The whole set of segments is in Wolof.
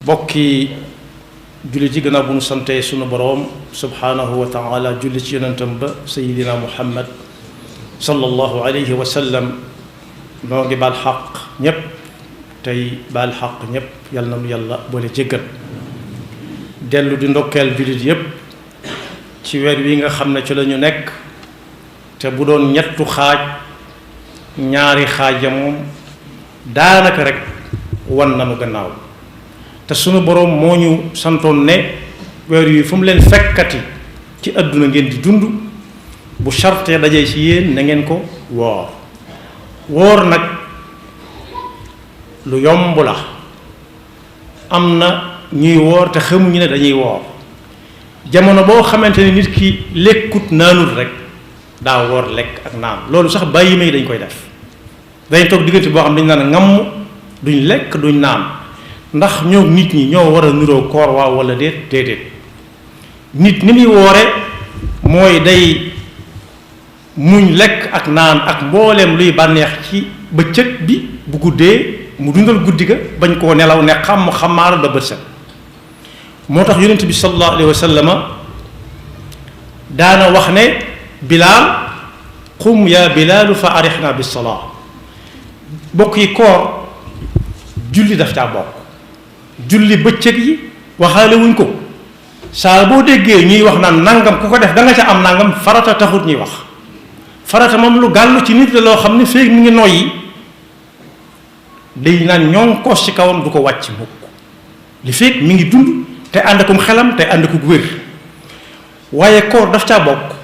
bokki julli ci gannaaw bu nu sante sunu boroom subhaanahu wa taala julli ci yonentam ba sayidina muhammad sallallahu alayhi wa sallam noo ngi baal xaq ñépp tey baal xaq ñépp yàlla na nu yàlla boole jéggal dellu di ndokkeel jullit yépp ci weer wi nga xam ne ci la ñu nekk te bu doon ñettu xaaj ñaari xaaj ya moom daanaka rek wan nanu gannaaw te sunu boroom moo ñu santoon ne weer wi fu mu leen fekkati ci àdduna ngeen di dund bu sartee dajee ci yéen na ngeen ko woor nag lu yomb la am na ñuy woor te xamuñu ne dañuy woor jamono boo xamante ne nit ki lekkut naanut rek daa woor lekk ak naan loolu sax bàyyi may dañ koy def dañ toog diggante boo xam dañ naan ngamm duñ lekk duñ naan ndax ñoo nit ñi ñoo war a niroo koor waaw wala déedéet nit ni muy woore mooy day muñ lekk ak naan ak mbooleem luy bànneex ci bëccëg bi bu guddee mu dundal guddi ga bañ koo nelaw ne xamaaral ba bët set moo tax yonent bi sallallahu alayhi wa sallama daana wax ne bilaal qum yaa bilaalu fa arixna bis salaa bokk yi koor julli daf caa bokk julli bëccëg yi waxaale wuñ ko saa boo déggee ñuy wax naan nangam ku ko def da nga ca am nangam farata taxut ñuy wax farata moom lu gàllu ci nit la loo xam ne feeg mi ngi noyyi day naan ñoŋ kos ci kawam du ko wàcc mukk li feeg mi ngi dund te ànd akum xelam te ànd ko wér waaye koor daf caa bokk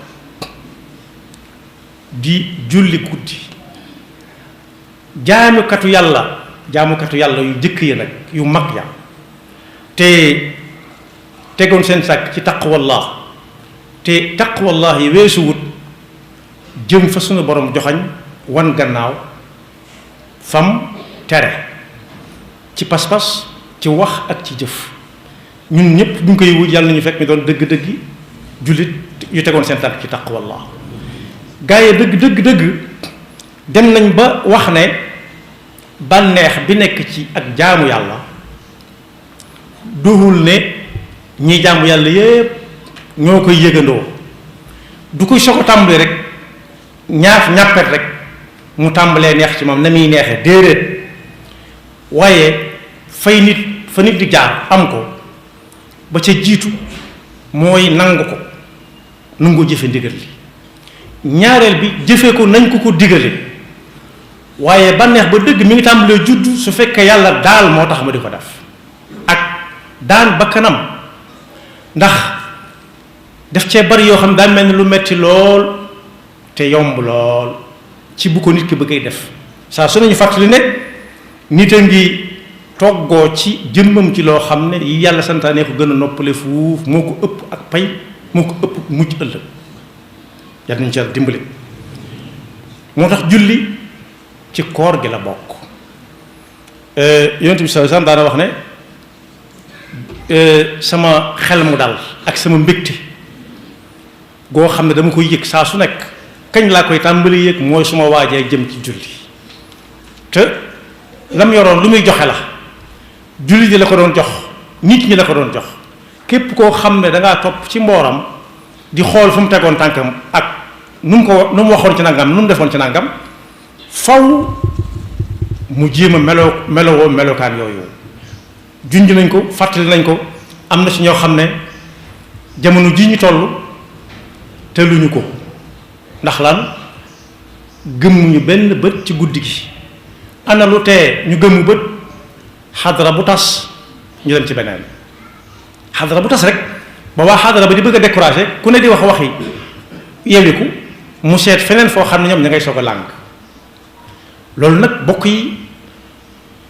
di julli guddi jaamukatu yàlla yu jëkk ya nag yu mag ya te tegoon seen sàkk ci taqwallah te taqwallah yi weesu wut jëm fa sunu borom joxañ wan gannaaw fam tere ci pas-pas ci wax ak ci jëf ñun ñëpp bu ñu koy wut yàlla nañu fekk ñu doon dëgg-dëgg jullit yu tegoon seen sàkk ci taqwallah gaa yi dëgg dem nañ ba wax ne bànneex bi nekk ci ak jaamu yàlla duhul ne ñi jaamu yàlla yépp ñoo koy yëgandoo du koy soo ko tàmbalee rek ñàppet rek mu tàmbalee neex ci moom na muy neexee déedéet waaye fa nit di jaar am ko ba ca jiitu mooy nangu ko nangu jëfe ndigal li ñaareel bi jëfe ko nañ ko digale waaye bànneex ba dëgg mi ngi tàmbalee judd su fekkee yàlla daal moo tax ma di ko def ak daan ba kanam ndax def cee bari yoo xam ne daa mel ni lu metti lool te yomb lool ci bu ko nit ki bëggee def saa su nañu fàttali ne nit a ngi toggoo ci jëmmam ci loo xam ne yi yàlla santaane ko gën a noppale fuuf moo ko ëpp ak pay moo ko ëpp mucc ëllëg yàlla nañu ci yàlla dimbali moo tax julli ci koor gi la bokk yonent bi sallallahu alayhi wasallam daana wax ne sama xel mu dal ak sama mbégte goo xam ne dama koy yëg saa su nekk kañ laa koy tàmbali yëg mooy suma waajee jëm ci julli te lam yoroon lu muy joxe la julli ji la ko doon jox nit ñi la ko doon jox képp koo xam ne dangaa topp ci mbooram di xool fu mu tegoon tànkam ak nu mu waxoon ci nangam nu mu defoon ci nangam faw mu jéem a melowoo melokaan yooyu junj nañ ko fàttali nañ ko am na ci ñoo xam ne jamono ji ñu toll teluñu ko ndax lan gëmmuñu benn bët ci guddi gi ana lu tee ñu gëmmu bët xadara bu tas ñu dem ci beneen xadara bu tas rek ba waa xadara ba di bëgg a découragé ku ne di wax waxi yewiku mu seet feneen foo xam ne ñoom ña ngay soog a làng loolu nag bokk yi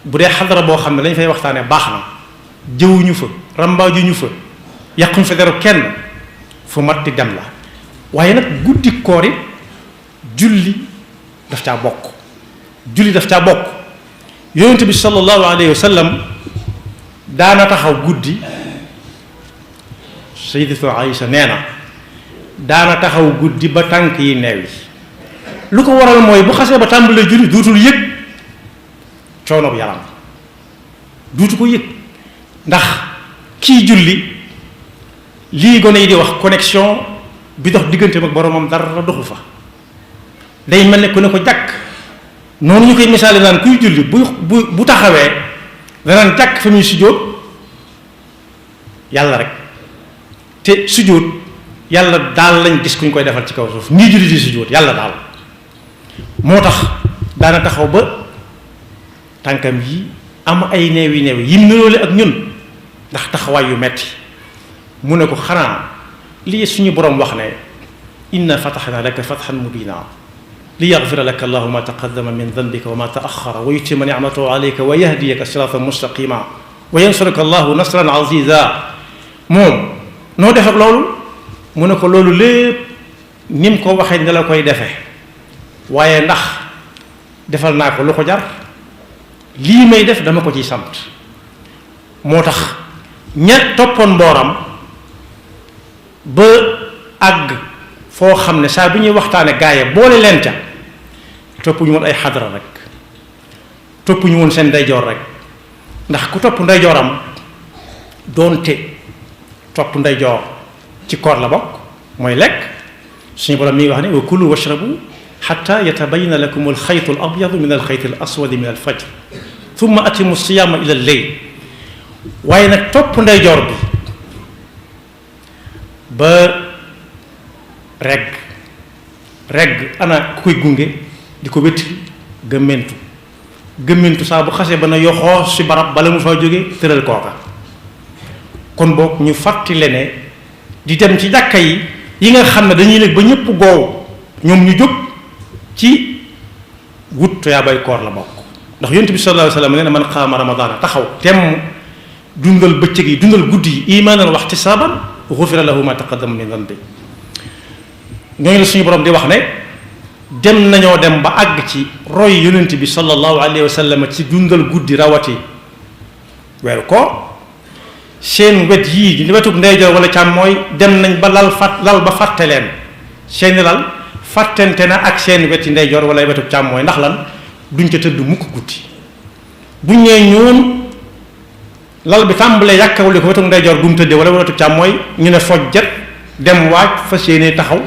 bu dee xadara boo xam ne lañ fay waxtaanee baax na jëwuñu fa rambaajuñu fa yàquñ fa deru kenn fu mat di dem la waaye nag guddi koor it julli daf caa bokk yonent bi sallallahu alayhi wa sallam daana taxaw guddi sayyidatu Aïsa nee na daana taxaw guddi ba tànk yi neew yi lu ko waral mooy bu xasee ba tàmbalee julli duutul yëg coono bu yaram duutu ko yëg ndax kii julli lii gone yi di wax connexion bi dox diggante ak boromam dara doxu fa day mel ne ku ne ko jàkk noonu ñu koy misaale naan kuy julli bu taxawee danaan jàkk fa muy sujjóot yàlla rek te sujjóot yàlla daal lañ gis kuñ koy defal ci kaw suuf ñii julli di sujjóot yàlla daal moo tax daana taxaw ba tànkam yi am ay neewi yim niroole ak ñun ndax taxawaay yu metti mu ne ko xanaa lii suñu boroom wax ne inna fataxna laka fatxan mubina li yaxfira laka allahu ma taqaddama min danbika wa ma taaxara wa yutima nicmatahu alayka wa yahdiyaka siratan mustaqima wa yansuraka allahu nasran aziza moom noo def ak loolu mu ne ko loolu lépp ni mu ko waxee ne la koy defee waaye ndax defal naa ko lu ko jar lii may def dama ko ciy sant moo tax ña toppoon mbooram ba àgg foo xam ne saa bi ñuy waxtaane gaaye boole leen ca topp ñu woon ay xadra rek topp ñu woon seen ndeyjoor rek ndax ku topp ndeyjooram doonte topp ndeyjoor ci koor la bokk mooy lekk suñu borom mi ngi wax ne wa kulu washrabu xatta yatabayana lakum alxaytu al abyadu min alxayti al aswadi min alfajr thumma atimu siyaama ila lleyl waaye nag topp ndeyjoor bi ba regg ana ku koy gunge di ko wétti gëmmentu saa bu xasee ba na yoxoo si barab bala mu fa jóge tëral kooka kon boog ñu fàttali ne di dem ci jàkka yi nga xam ne dañuy nekk ba ñëpp goow ñoom ñu jóg ci wut yaa bay koor la bokk ndax yonent bi sallallahu alayhi wa sallam nee na man qaama ramadaana taxaw temm dundal bëccëg yi dundal guddi yi imaanan wa ihtisaaban gufira lahu ma taqaddama min danbi ñooñu la suñu borom di wax ne dem nañoo dem ba àgg ci roy yonent bi sallallahu alayhi wa sallam ci dundal guddi rawati weeru koor seen wet yii di wetug ndeyjoor wala càmmooy dem nañ ba lal ba fàtte leen seeni lal fàttente na ak seen weti ndeyjoor wala wetug càmmooy ndax lan duñ ca tëdd mukk guddi buñ ñee ñoom lal bi tàmbalee yàkkawli ko wetug ndeyjoor bu mu tëddee wala wetug càmmooy ñu ne fojjet dem waaj fas yéene taxaw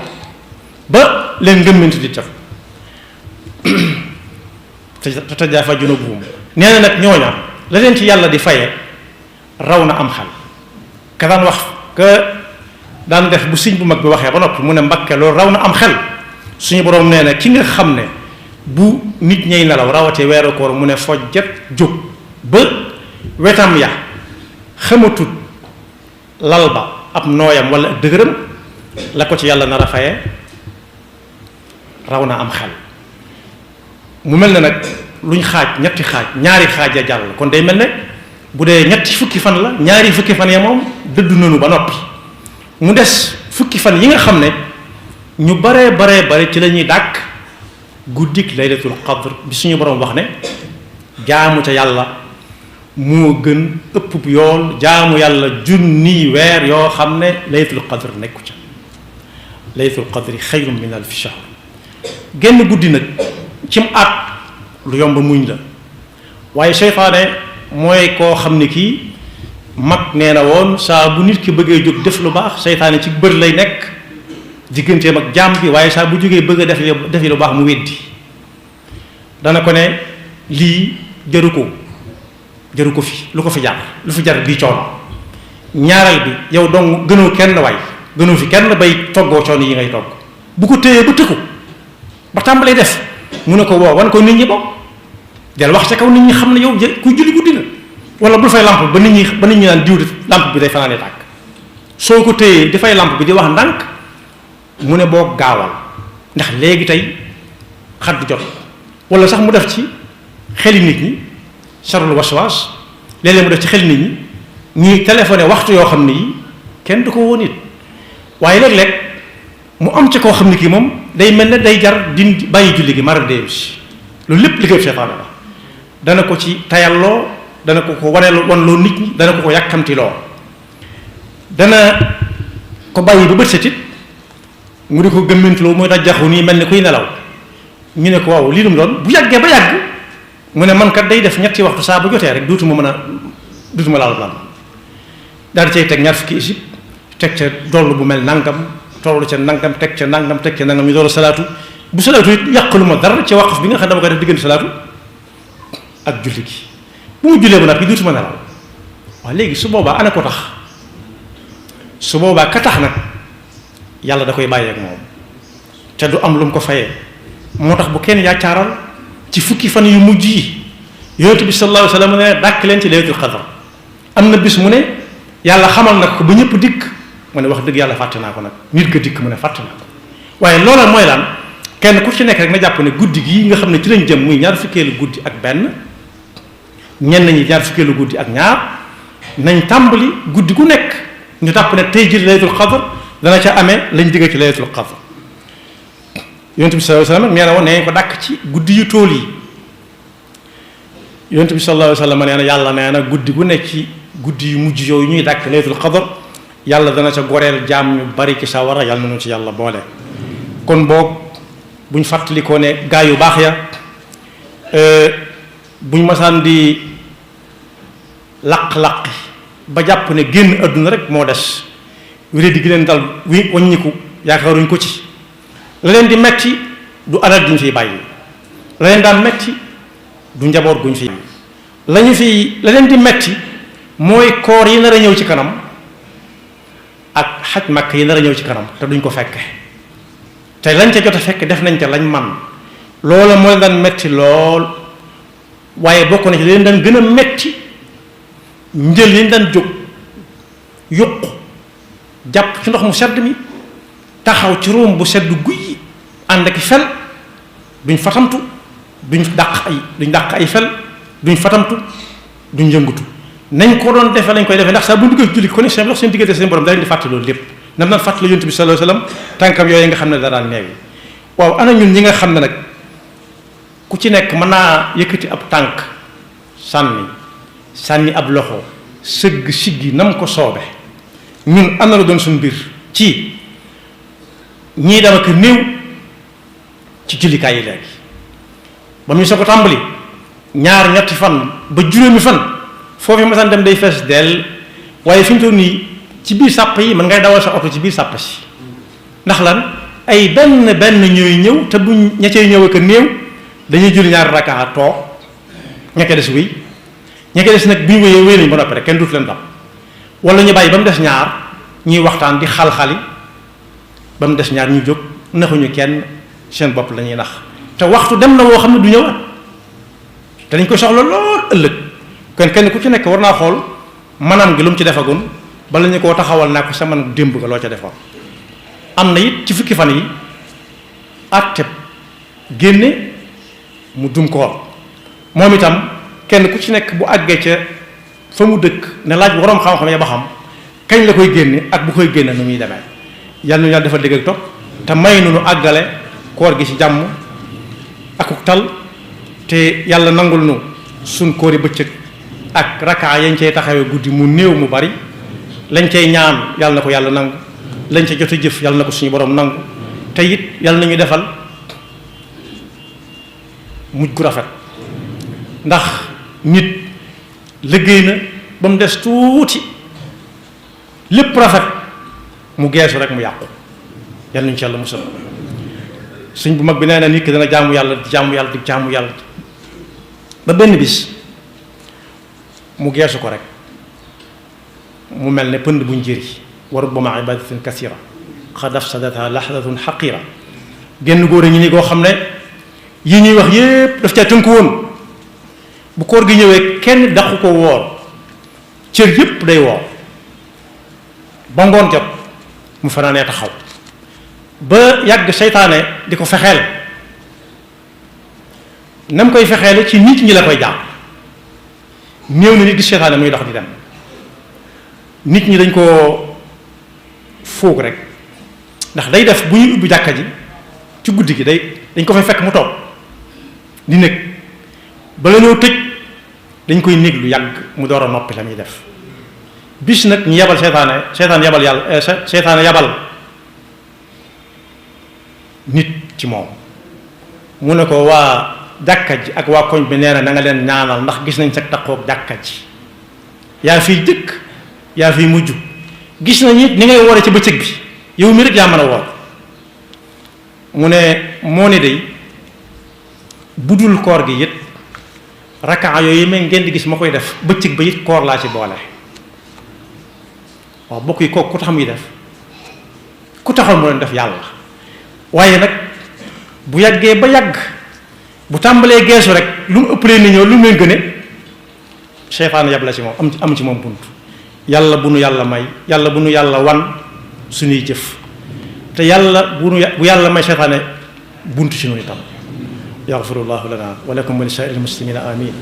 ba leen ngëmmintu di def te tajaafa junubuhum nee na nag ñooña la leen ci yàlla di faye raw na am xel ka daan wax ka daan def bu siñ bu mag bi waxee ba noppi mu ne mbakke loolu raw na am xel suñu boroom nee na ki nga xam ne bu nit ñay nelaw rawatee weeru koor mu ne fojjet jóg ba wetam ya xamatut lal ba ab nooyam wala ak dëgëram la ko ci yàlla nar a faye raw na am xel mu mel ne nag luñ xaaj ñetti xaaj ñaari xaaj ya jàll kon day mel ne bu dee ñetti fukki fan la ñaari fukki fan ya moom dëddu nañu ba noppi mu des fukki fan yi nga xam ne ñu bare ci la ñuy dàkk guddik laylatul qadr bi suñu boroom wax ne jaamu ca yàlla moo gën ëpp yool jaamu yàlla junni weer yoo xam ne laylatul qadr nekku ca laylatul qadri xayrun min alfi shahr genn guddi nag cim at lu yomb muñ la waaye seytaane mooy koo xam ne kii mag nee na woon saa bu nit ki bëggee jóg def lu baax seytaane ci bër lay nekk digganteem ak jaam bi waaye saa bu jógee bëgg a def lu baax mu weddi dana ko ne lii jaru ko fi lu ko fi jar lu fi jar bii coono ñaareel bi yow dong gënoo kenn waay gënoo fi kenn bay toggoo coono yi ngay togg bu ko téyee ba tëkku ba tàmbalee def mu ne ko woo wan ko nit ñi bokk del wax ca kaw nit ñi xam ne yow kuy julli guddi nga wala bul fay lampe ba nit ñi naan diw lampe bi day fanaanee tàkk soo ko téyee di fay lampe bi di wax ndànk mu ne boo gaawal ndax léegi tey xat jot wala sax mu def ci xeli nit ñi sarul waswaas léeg-léeg mu def ci xeli nit ñi ñuy téléphoné waxtu yoo xam ne yi kenn du ko woon it waaye léeg-léeg mu am ci koo xam ne kii moom day mel ne day jar di bàyyi julli gi mara déew si loolu lépp liggéeyu seytaane la dana ko ci tayalloo dana ko ko wanloo nit ñi dana ko yàkkamtiloo dana ko bàyyi ba bët setit mu di ko gëmmintuloo muy dajjaxu nii mel ni kuy nelaw ñu ne ko waaw lii lu mu doon bu yàggee ba yàgg mu ne man kat day def ñetti waxtu saa bu jotee rek duutuma laal lan daal di cay teg ñaar fukki isib teg ca dollu bu mel nangam tollu ca nangam teg ca nangam teg ca nangam ñu doolu salaatu bu salaatu it yàqalu ma dara ci waqf bi nga xam ne dama koy def diggante salaatu ak julli gi bu mu jullee ba nag bi duutuma nelaw waaw léegi su boobaa ana ko tax su boobaa ka tax nag yàlla da koy bàyyeek moom te du am lu mu ko fayee moo tax bu kenn yaacaaral ci fukki fan yu mujj yi yonent bi sallallahu alayhi wa sallam ne dàkk leen ci laylatul qadr am na bis mu ne yàlla xamal na ko ba ñëpp dikk mu ne wax dëgg yàlla fàtte naa ko nag nit ka dikk mu ne fàtte naa ko waaye loola mooy lan kenn ku ci nekk rek na jàpp ne guddi gi nga xam ne ci lañ jëm muy ñaar fukkeelu guddi ak benn ñenn ñi ñaar fukkeelu guddi ak ñaar nañ tàmbali guddi gu nekk ñu tàpp ne tey jii laylatul qadr dana ca amee lañ digge ci laylatul qadr yonent bi sallallahu alayhi wa sallam nee na woon nee ko dàkk ci guddi yu tool yi yonent bi sallallahu alayhi wa sallam nee na yàlla nee na guddi gu nekk ci guddi yu mujj yooyu ñuy dàkk laylatul qadr yàlla dana ca goreel jaam ñu bari ci sawara yàlla nañu ci yàlla boole kon boog buñ fàttalikoo ne gaa yu baax ya buñ masaan di laq-laqi ba jàpp ne génn adduna rek moo des wéré gi leen dal waññiku yaakaaruñ ko ci la leen di metti du alal duñ fiy bàyyi la leen daan metti du njaboot guñ fi la leen di metti mooy koor yi nar a ñëw ci kanam ak xaj màkk yi nar a ñëw ci kanam te duñ ko fekke te lañ ca jot a fekk def nañ ca lañ man loola mooy daan metti lool waaye bokk na ci leen daan gën a metti njël yi ñu daan jóg yuq jàpp ci ndox mu sedd mi taxaw ci róom bu sedd guy ànd ak fel duñ fatamtu duñ dàq ay fel duñ fatamtu duñ yëngutu nañ ko doon defee lañ koy defee ndax saa bu ñu duggee julli connexion bi dox seen diggante seen borom da leen di fàtte loolu lépp nam daan fàtte la yonent bi sallallahu alayhi wasallam tànkam yooyu nga xam ne da daan neewi waaw ana ñun ñi nga xam ne nag ku ci nekk mën naa yëkkati ab tànk sànni ab loxo sëgg siggi nam ko soobe ñun am na la doon suñu mbir ci ñii dama ko néew ci jullikaay yi léegi ba muy soo ko tàmbali ñaar ñetti fan ba juróomi fan foofu masaan dem day fees dell waaye fi mu toll nii ci biir sàpp yi mën ngay dawal sa oto ci biir sàpp si ndax lan ay benn ñooy ñëw te buñ ña cay ñëw ak néew dañuy julli ñaari rakkaa toog ña ca des wéy ña ca des nag bi ñu wéyee wéy nañ ba noppi rek kenn duut leen dab wala ñu bàyyi ba mu des ñaar ñuy waxtaan di xal-xali ba mu des ñaar ñu jóg naxuñu kenn seen bopp la ñuy nax te waxtu dem na woo xam ne du ñëwaat te dañ koy soxla lool ëllëg kon kenn ku ci nekk war naa xool manam gi lu mu ci defagun bala ñu koo taxawal naa ko sa man démb nga loo ca defoon am na it ci fukki fan yi àtte génne mu dum koor moom itam kenn ku ci nekk bu àggee ca fa mu dëkk ne laaj waroom xam-xam ya ba xam kañ la koy génne ak bu koy génne nu muy demee yàlla nu yàlla dafa dégg ak topp te may nu nu àggale koor gi ci jàmm akuk tal te yàlla nangul nu suñ koori bëccëg ak rakkaa yañ cay taxawee guddi mu néew mu bari lañ cay ñaan yàlla na ko yàlla nangu lañ ca jot a jëf yàlla na ko suñu borom nangu te it yàlla nañu defal mujj gu rafet ndax nit liggéey na ba mu des tuuti lépp rafet mu geesu rek mu yàqu yàlla nañu ci yàlla musal suñ bu mag bi nee na nit ki dana jaamu yàlla di jaamu yàlla di jaamu yàlla ba benn bis mu geesu ko rek mu mel ne pënd buñ jëri wa rubbama ibadatin kasira qad afsadatha lahdatun xaqira genn góor a ngi ni koo xam ne yi ñuy wax yépp daf caa tënku woon bu koor gi ñëwee kenn daqu ko woor cër yépp day woor ba ngoon jot mu fanaanee taxaw ba yàgg seytaane di ko fexeel nam koy fexeele ci nit ñi la koy jàpp néew na nit gis seytaane muy dox di dem nit ñi dañ koo foog rek ndax day def bu ñuy ubbi jàkka ji ci guddi gi dañ ko fay fekk mu toog di nekk bala ñoo tëj dañ koy néeg lu yàgg mu door a noppi la muy def bis nag ñu yebal seytaane yabal nit ci moom mu ne ko waa jàkka ji ak waa koñ bi nee na nga leen ñaanal ndax gis nañ sa taqoog jàkka ji yaa fiy jëkk yaa fiy mujj gis nañ it ni ngay woore ci bëccëg bi yow mi rek yaa mën a woor mu ne moo ne day budul koor gi it rakaa yooyu may ngeen di gis ma koy def bëccëg ba it koor laa ci boole waaw bokk yi kooku ku tax muy def ku taxal mu leen def yàlla waaye nag bu yàggee ba yàgg bu tàmbalee geesu rek lu mu ëppalee ni ñëw lu mu leen gëne seytaane yab la ci moom am ci moom bunt yàlla bu nu yàlla may yàlla bu nu yàlla wan suñuy jëf te yàlla bu yàlla may seytaane bunt ci nu itam yaxfirullahu lana wa lakum wa li saa'iril muslimina amin